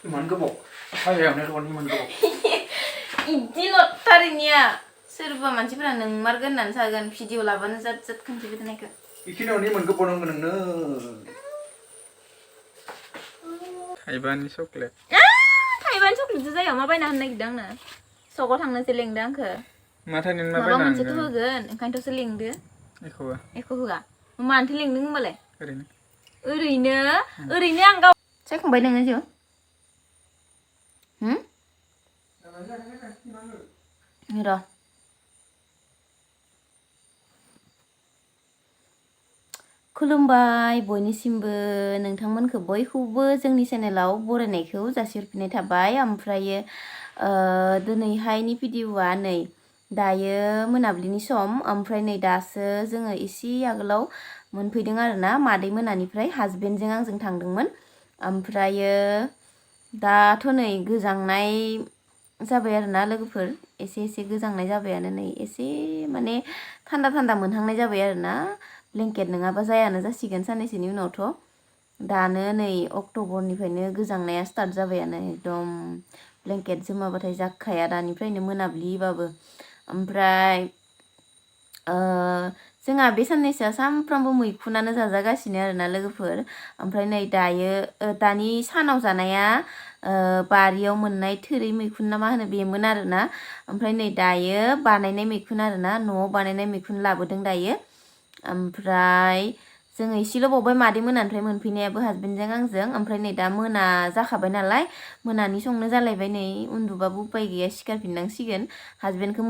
มันก็บอกใช่แล้วในตอนนี้มันก็บอก इदि लथारिनिया सोरबा मानसिफोरा नोंमारगोन होननानै सागोन भिडिअ लाबानो जाद जाद खोन्थिबाय थानायखौ इखिनियावनो मोनगो बनांगो नोंनो थाइबानि चक्लेट थाइबानि चक्लेटसो जायो मा बायना होनो नागिरदों आंनो सकआव थांनोसो लेंदों आंखो माथानि मा माबा बायना मोनसेथ' होगोन ओंखायनोथ'सो लेंदो एख' होआ मानोथो लेंदों होमबालाय ओरैनो आं गाव सायखांबाय नोङो जिउ र' खुलुमबाय बयनिसिमबो नोंथांमोनखौ बयखौबो जोंनि चेनेलाव बरायनायखौ जासिहरफिननाय थाबाय ओमफ्रायो दिनैहायनि भिडिअआ नै दायो मोनाबिलिनि सम ओमफ्राय नै दासो जोङो एसे आगोलाव मोनफैदों आरोना मादै मोनानिफ्राय हासबेन्डजों आंजों थांदोंमोन ओमफ्रायो दाथ' नै गोजांनाय जाबाय आरोना लोगोफोर एसे गोजांनाय जाबायानो नै एसे माने थान्दा मोनहांनाय जाबाय आरोना ब्लेंकेट नङाबा जायानो जासिगोन साननैसोनि उनावथ' दानो नै अक्ट'बरनिफ्रायनो गोजांनाया स्टार्ट जाबायानो एकदम ब्लेंकेट जोमाबाथाय जाखाया दानिफ्रायनो मोनाब्लिबाबो ओमफ्राय जोंहा बे साननैसोआ सानफ्रामबो मैखुनानो जाजागासिनो आरोना लोगोफोर ओमफ्राय नै दानि सानाव जानाया बारियाव मोननाय थोरै मैखुन ना मा होनो बेमोन आरोना ओमफ्राय नै दायो बानायनाय मैखुन आरोना न'आव बानायनाय मैखुन लाबोदों दायो ओमफ्राय जोङो एसेल' बावबाय मादै मोनानिफ्राय मोनफैनायाबो हासबेन्डजों आंजों ओमफ्राय नै दा मोना जाखाबाय नालाय मोनानि संनो जालायबाय नै उन्दुबाबो उपाय गैया सिखारफिननांसिगोन हासबेन्डखौ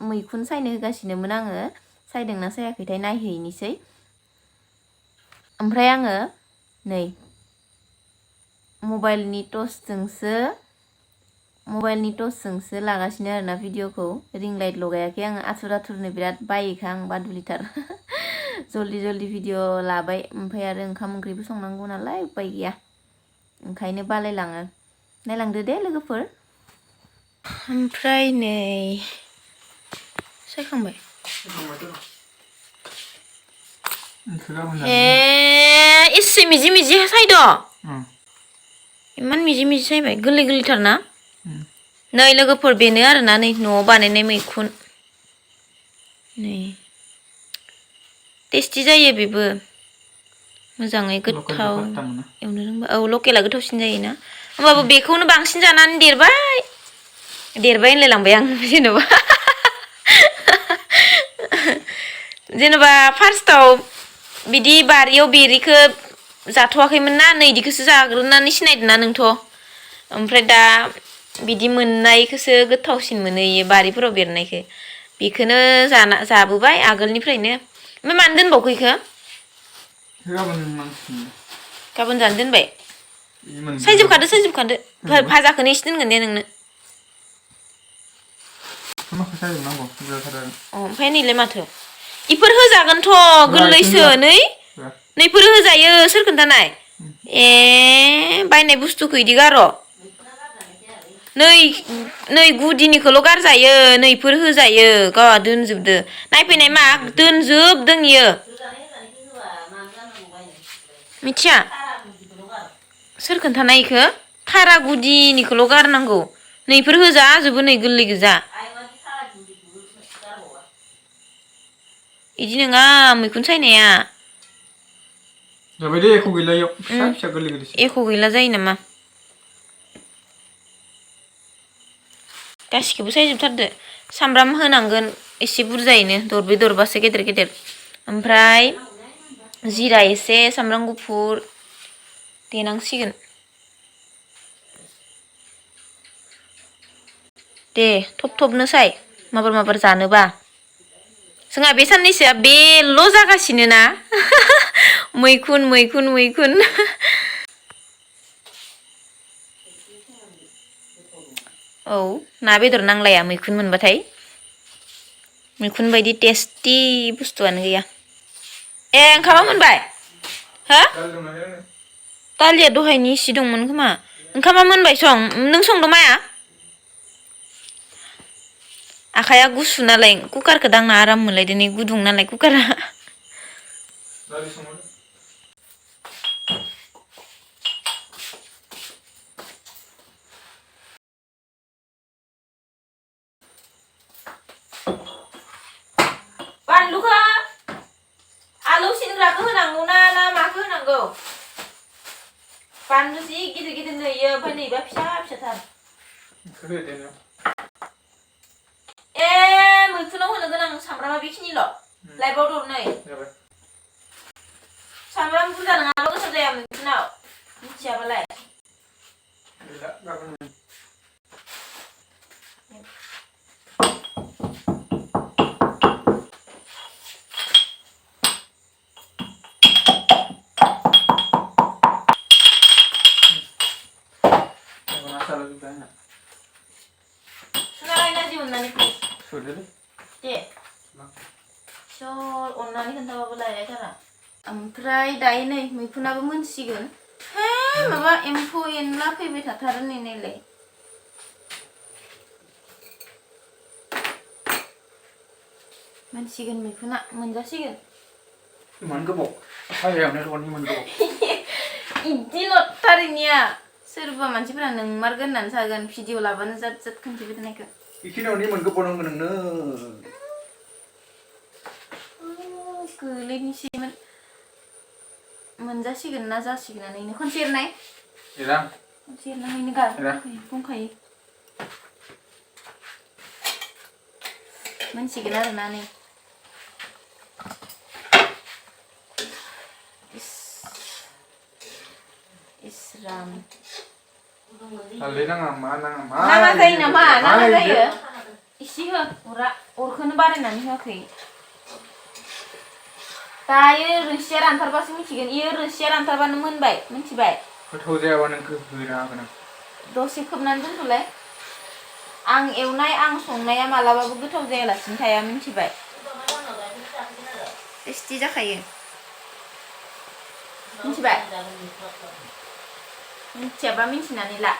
मैखुन सायनो होगासिनोमोन आङो सायदोंना सायाखैथाय नायहैनोसै ओमफ्राय आङो नै मबाइलनि टर्चजोंसो लागासिनो आरोना भिडिअखौ रिं लाइट लगायाखै आङो आथुरनो बिराद बायोखा आं बादुलिथार जल्दि भिडिअ लाबाय ओमफ्राय आरो ओंखाम ओंख्रिबो संनांगौ नालाय उपाय गैया ओंखायनो बालायलाङो नायलांदो दे लोगोफोर ओमफ्राय नै सायखांबाय एसे मिजि सायद' इमान मिजि सायबाय गोरलैथार ना नै लोगोफोर बेनो आरोना नै न'आव बानायनाय मैखुन नै टेस्टि जायो बेबो मोजाङै गोथाव एवनो रोंबा औ लकेला गोथावसिन जायोना होमबाबो बेखौनो बांसिन जानानै देरबाय होनलायलांबाय आं जेनेबा फार्स्टआव बिदि बारियाव बेरिखौ जाथ'वाखैमोन ना नै इदिखौसो जाग्रोनानै सिनायदोंना नोंथ' ओमफ्राय दा बिदि मोननायखौसो गोथावसिन मोनो इयो बारिफोराव बेरनायखौ बेखौनो जाबोबाय आगोलनिफ्रायनो ओमफ्राय मानो दोनबावखो इखौ गाबोन जानो दोनबाय सायजोबखादो भाजाखौनो एसे दोनगोन दे नोंनो ओमफ्राय नैलाय माथो इफोर होजागोनथ' गोरलैसो नैफोर होजायो सोर खोन्थानाय बायनाय बुस्थुखौ इदि गार' नै गुदिनिखौल' गारजायो नैफोर होजायो गावहा दोनजोबदो नायफैनाय मा दोनजोबदों इयो मिथिया सोर खोन्थानाय इखो थारा गुदिनिखौल' गारनांगौ नैफोर होजाजोबो नै गोरलै गोजा इदि नङा मैखुन सायनाया जाबाय दे एख' गैला इयाव फिसा गोरलै एख' गैला जायो नामा गासिखौबो सायजोबथारदो सामब्राम होनांगोन एसे बुरजायैनो दरब्रै दरबासो गेदेर ओमफ्राय जिरा एसे सामब्राम गुफुर देनांसिगोन दे थबनो साय माबार जानोबा जोंहा बे साननैसोआ बेल' जागासिनो ना मैखुन औ ना बेदर नांलाया मैखुन मोनबाथाय मैखुन बायदि टेस्टि बुस्थुआनो गैया ओंखामा मोनबाय हो दालिया दहायनि इसे दंमोन खोमा ओंखामा मोनबाय नों संदों माया आखाया गुसु नालाय कुकारखौ दांना आराम मोनलायदों नै गुदुं नालाय कुकारा बानलु जि गिदिर गिदिर नुयो ओमफ्राय नैबा फिसा फिसाथार होदेनो ए मैखुनाव होनो गोनां सामब्रामा बेखिनिल' लाइफआव दरनै जाबाय सामब्राम बुरजा नङाबा गोथाव जाया मैखुनाव मिथियाबालाय गैला गाबोन masalah juga enak. Sunarain aja undangan please. Sudah deh. Dek. Sol undangan खोन्थाबाबो लायलायथारा. ओमफ्राय दायो नै मैखुनाबो मोनसिगोन. हे माबा एम्फौ एनला फैबाय थाथारो नै नायलाय. मोनसिगोन मैखुना मोनजासिगोन. मोनगोबाव. हायावनो रनि मोनगोबाव. इदिल' थारैनिया. सोरबा मानसिफोरा नोंमारगोन होननानै सागोन भिडिअ लाबानो जात जात खोन्थिबाय थानायखौ इखिनियावनो मोनगोबावनांगौ नोंनो गोलैनोसैमोन मोनजासिगोन ना जासिगोनानो खनसे एरनाय एरा खनसे एरनानैनो गारखायो बुंखायो मोनसिगोन आरोना नै Isram. Halde naङा जायो नामा नाङा जायो इसे हो अरखौनो बारायनानै होआखै दायो रोसिया रानथारबासो मिथिगोन इयो रोसिया रानथारबानो मोनबाय मिथिबाय गोथाव जायाबा नों होनो हागोन आं दसे खोबनानै दोनथ'लाय आं एवनाय आं संनाया मालाबाबो गोथाव जायालासिनो थाया मिथिबाय टेस्टि जाखायो मिथिबाय मिथियाबा मिथिनानै ला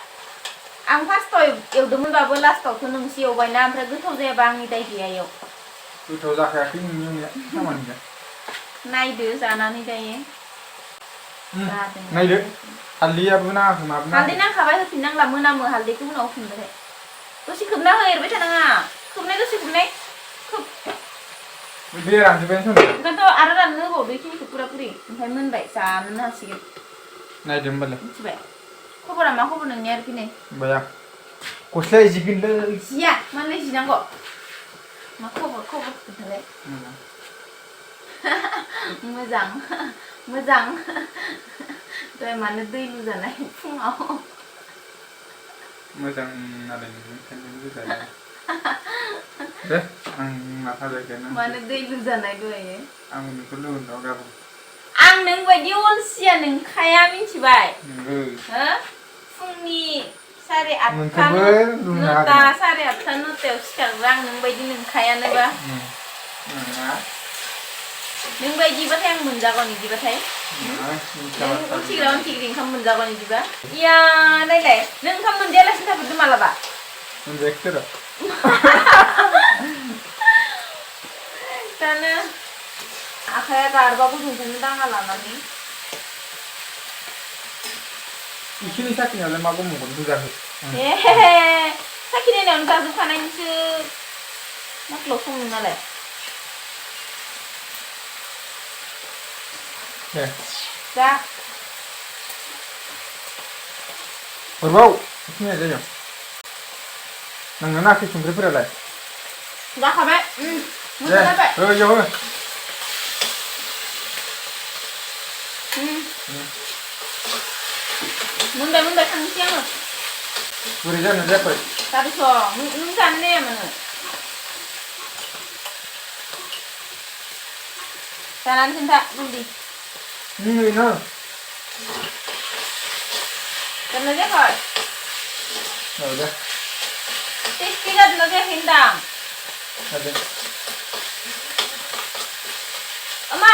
आं फार्स्टआव एवदोंमोनबाबो लास्टआवथ' नोंसो एवबायना ओमफ्राय गोथाव जायाबा आंनि दाय गैया इयाव गोथाव जाखायाखै नोंनि एवनाया खामानिया नायदो जानानै दायो नायदो हालदैयाबो नाङाखै माबो नाङाखै हालदै नांखाबाय होफिननांला मोनामो हालदैखौ उनाव होफिनबाथाय दसे खोबना हो एरबाय थानाङा खोबनाय दसे खोबनाय खोब बे रानजोब्बायानो संदों ओंखायनोथ' आरो राननो होबावदो बेखिनिखौ पुरा पुरि ओमफ्राय मोनबाय जानोनो हासिगोन नायदो होमबालाय मिथिबाय खबरा मा खबर नोंनिया आरोखि बाया गस्लाया जिगोनलै जिया मानोलाय जिनांगौ मा खबर खोन्थालाय मोजां मोजां दहाय मानो दै लुजानाय फुङाव मोजां नालाय ओंखायनो लुजादों दे आं माथा जायगायानो मानो दै लुजानाय दहायो आं नोंखौ लोगो गाबोन आं नों बायदि अलसिया नोंखाया मिथिबाय नोंगो हो फुंनि 8:30 9ता 8:30 9तायाव सिखारग्रा आं नों बायदि नोंखायानोबा नों बायदिबाथाय आं मोनजागोन इदिबाथाय नों उथिग्रा उनथिग्रि ओंखाम मोनजागोन इदिबा इया नायलाय नों ओंखाम मोनजायालासिनो थाफेरदों मालाबा मोनजायाखै र' दानो आखाया गारबा गुदुंखौनो दाङा लानानै इखिनि साखिनायावलाय मा गमगोन बुजाखै साखिनायनायावनो जाजोबखानायनिसो माथ्ल' संनो नालाय दे दा हरबाव इखिनिया जायो नोंनो नाखै संख्रिफोरालाय जाखाबाय मोजां जाबाय हो इयाव हो मोनबाय थांनोसै आङो बोरै जानो जायाखै जाबायथ' नों जानो नाया मानो जानानै खोन्था जल्दि ओरैनो जादोंना जायाखै औ दे टेस्टि जादोंना जायाखै होनदां जादों अमा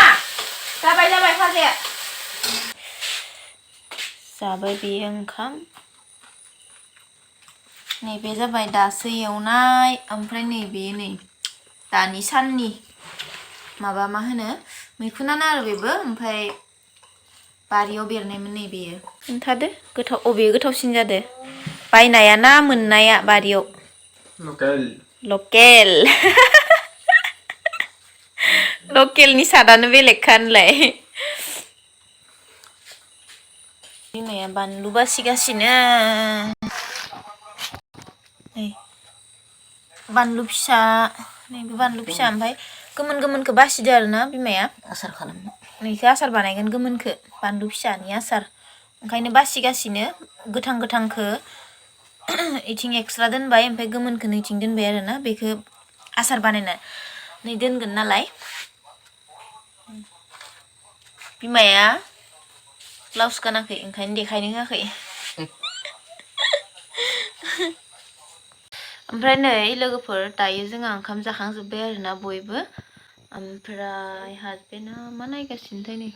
जाबाय फाजाया जाबाय बेयो ओंखाम नैबे जाबाय दासो एवनाय ओमफ्राय नैबे नै दानि साननि माबा मा होनो मैखुनानो आरो बेबो ओमफ्राय बारियाव बेरनायमोन नैबेयो खोन्थादो गोथाव अबे गोथावसिन जादो बायनाया ना मोननाया बारियाव लकेल लकेलनि सादानो बेलेगखा होनलाय बिमाया बानलु बासिगासिनो नै बानलु फिसा नैबे बानलु फिसा ओमफ्राय गोमोन गोमोनखौ बासिदो आरोना बिमाया आसार खालामनो नैखौ आसार बानायगोन गोमोनखौ बानलु फिसानि आसार ओंखायनो बासिगासिनो गोथां गोथांखौ इथिं एक्सट्रा दोनबाय ओमफ्राय गोमोनखौ नैथिं दोनबाय आरोना बेखौ आसार बानायनानै दोनगोन नालाय बिमाया ब्लाउस गानाखै ओंखायनो देखायनो होआखै ओमफ्राय नै लोगोफोर दायो जोंहा ओंखाम जाखांजोब्बाय आरोना बयबो ओमफ्राय हासबेन्डआ मा नायगासिनोथाय नै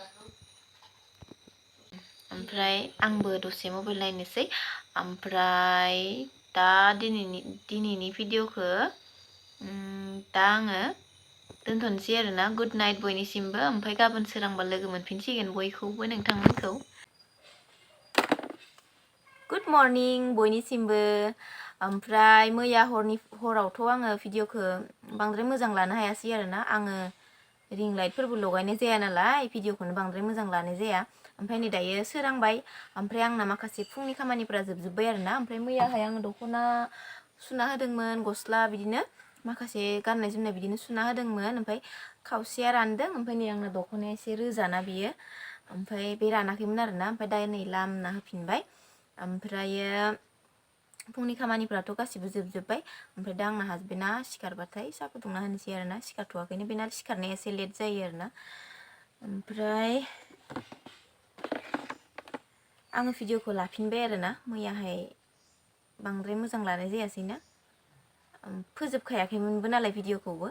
ओमफ्राय आंबो दसे मबाइल नायनोसै ओमफ्राय दा दिनैनि भिडिअखौ दा आङो दोनथ'नोसै आरोना गुड नाइट बयनिसिमबो ओमफ्राय गाबोन सोरांबा लोगो मोनफिनसिगोन बयखौबो नोंथांमोनखौ गुड मर्निं बयनिसिमबो ओमफ्राय मैया हरावथ' आङो भिडिअखौ बांद्राय मोजां लानो हायासै आरोना आङो रिं लाइटफोरबो लगायनाय जाया नालाय भिडिअखौनो बांद्राय मोजां लानाय जाया ओमफ्राय नै दायो सोरांबाय ओमफ्राय आंना माखासे फुंनि खामानिफोरा जोबजोब्बाय आरोना ओमफ्राय मैयाहाय आङो दख'ना सुना होदोंमोन गस्ला बिदिनो माखासे गाननाय जोमनाय बिदिनो सुना होदोंमोन ओमफ्राय खावसेया रानदों ओमफ्राय नै आंना दख'नाया एसे रोजाना बियो ओमफ्राय बे रानाखैमोन आरोना ओमफ्राय दा नै लामना होफिनबाय ओमफ्रायो फुंनि खामानिफ्राथ' गासिबो जोबजोब्बाय ओमफ्राय दा आंना हासबेन्डआ सिखारबाथाय साहा फुदुंना होनोसै आरोना सिखारथ'वाखैनो बेना सिखारनाया एसे लेट जायो आरोना ओमफ्राय आङो भिडिअखौ लाफिनबाय आरोना मैयाहाय बांद्राय मोजां लानाय जायासैना फोजोबखायाखैमोनबो नालाय भिडिअखौबो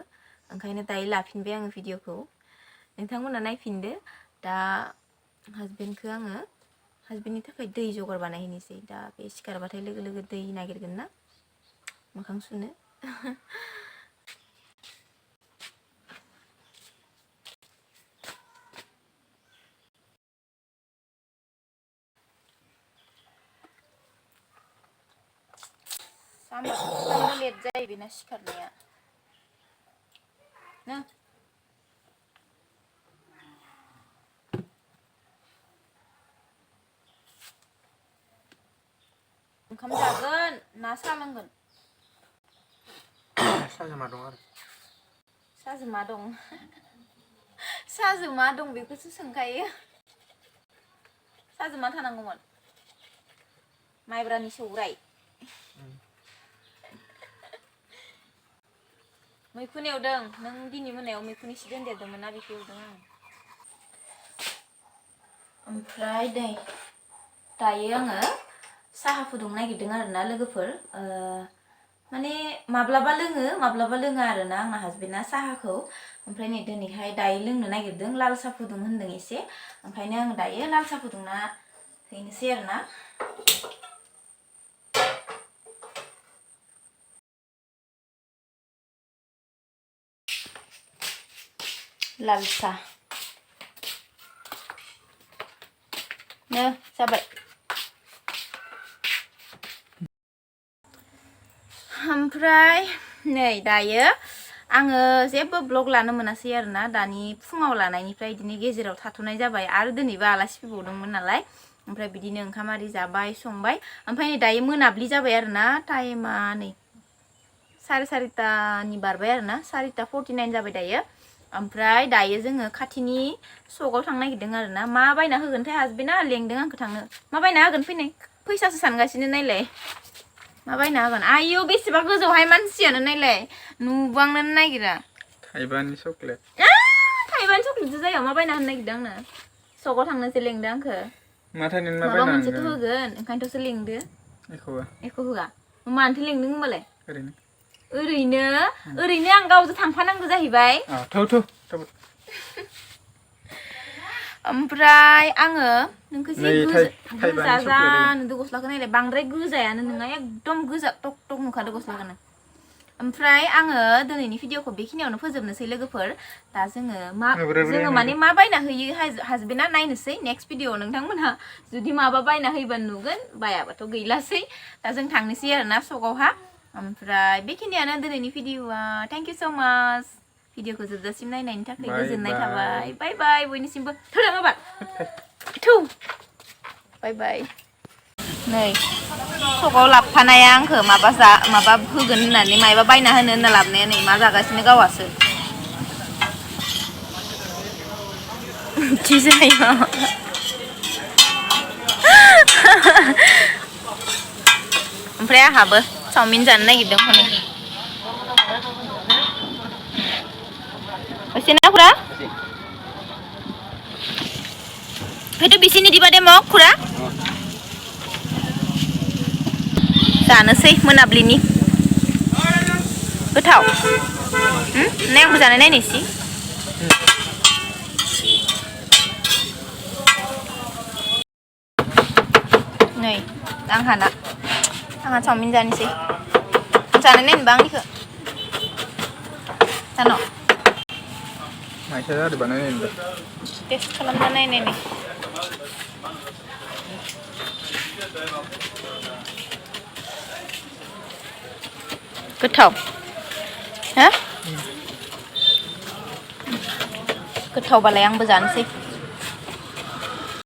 ओंखायनो दायो लाफिनबाय आङो भिडिअखौ नोंथांमोना नायफिनदो दा हासबेन्डनि थाखाय दै जगार बानायहैनोसै दा बे सिखारबाथाय लोगो लोगो दै नागिरगोन ना मोखां सुनो सामफ्रामबो लेट जायो बेना सिखारनाया ना ओंखाम जागोन ना साहा लोंगोन साहाजों मा दं आरो साहाजों मा दं बेखौसो सोंखायो साहाजों मा थानांगौमोन माइब्रानि सौराय मैखुन एवदों नों दिनै मोनायाव मैखुन एसे दोनदेरदोंमोन ना बेखौ एवदों आं ओमफ्राय दायो आङो साहा फुदुंनो नागिरदों आरोना लोगोफोर माने माब्लाबा लोङा आरोना आंना हासबेन्डआ साहाखौ ओमफ्राय नै दिनैहाय दायो लोंनो नागिरदों लाल साहा फुदुं होनदों एसे ओंखायनो आङो दायो लाल साहा फुदुंना हैनोसै आरोना लाल साहा जाबाय ओमफ्राय नै दायो आङो जेबो ब्लग लानो मोनासै आरोना दानि फुङाव लानायनिफ्राय बिदिनो गेजेराव थाथ'नाय जाबाय आरो दिनैबो आलासि फैबावदोंमोन नालाय ओमफ्राय बिदिनो ओंखाम आरि जाबाय संबाय ओमफ्राय नै दायो मोनाब्लि जाबाय आरोना टाइमा नै 4:30 बारबाय आरोना 4:49 जाबाय दायो ओमफ्राय दायो जोङो खाथिनि सकआव थांनो नागिरदों आरोना मा बायना होगोनथाय हासबेन्डआ लेंदों आंखौ थांनो मा बायना होगोन फैनाय फैसासो सानगासिनो नायलाय मा बायना होगोन आयौ बेसेबा गोजौहाय मानसियानो नायलाय नुबांनोनो नागिरा थाइबानि चक्लेट थाइबानि चक्लेटसो जायो मा बायना होनो नागिरदों आंनो सकआव थांनोसो लेंदों आंखो माबा मोनसेथ' होगोन ओंखायनोथ'सो लेंदो एख' होआ मानोथो लेंदों होमबालाय ओरैनो आं गावजों थांफानांगौ जाहैबाय ओमफ्राय आङो नोंखौ जि गोजा जा नुदों गस्लाखौ नायलाय बांद्राय गोजायानो नोङा एकदम गोजा टक टक नुखादो गस्लाखौनो ओमफ्राय आङो दिनैनि भिडिअखौ बेखिनियावनो फोजोबनोसै लोगोफोर दा जोङो माने मा बायना होयो हासबेन्डआ नायनोसै नेक्स्ट भिडिअ नोंथांमोनहा जुदि माबा बायना होयोबानो नुगोन बायाबाथ' गैलासै दा जों थांनोसै आरोना सकआवहा ओमफ्राय बेखिनियानो दिनैनि भिडिअआ थेंक इउ स' माच भिडिअखौ जोबजासिम नायनायनि थाखाय गोजोननाय थाबाय बाय बाय बयनिसिमबो थौ बाय बाय नै सकाव लाबफानाया आंखो माबा होगोन होननानै मायबा बायना होनो होनना लाबनाया नै मा जागासिनो गावासो थि जायो ओमफ्राय आंहाबो चावमिन जानो नागिरदों हनै एसेना खुरा itu di sini di Bademok खुरा जानोसै मोनाब्लिनि गोथाव नै आंबो जानाय नायनोसै नै आंहा चावमिन जानोसै जानाय नायनोबा आंनिखौ जानो माइसा जादों बानायनाय टेस्ट खालामना नायनायनि गोथाव हो गोथावबालाय आंबो जानोसै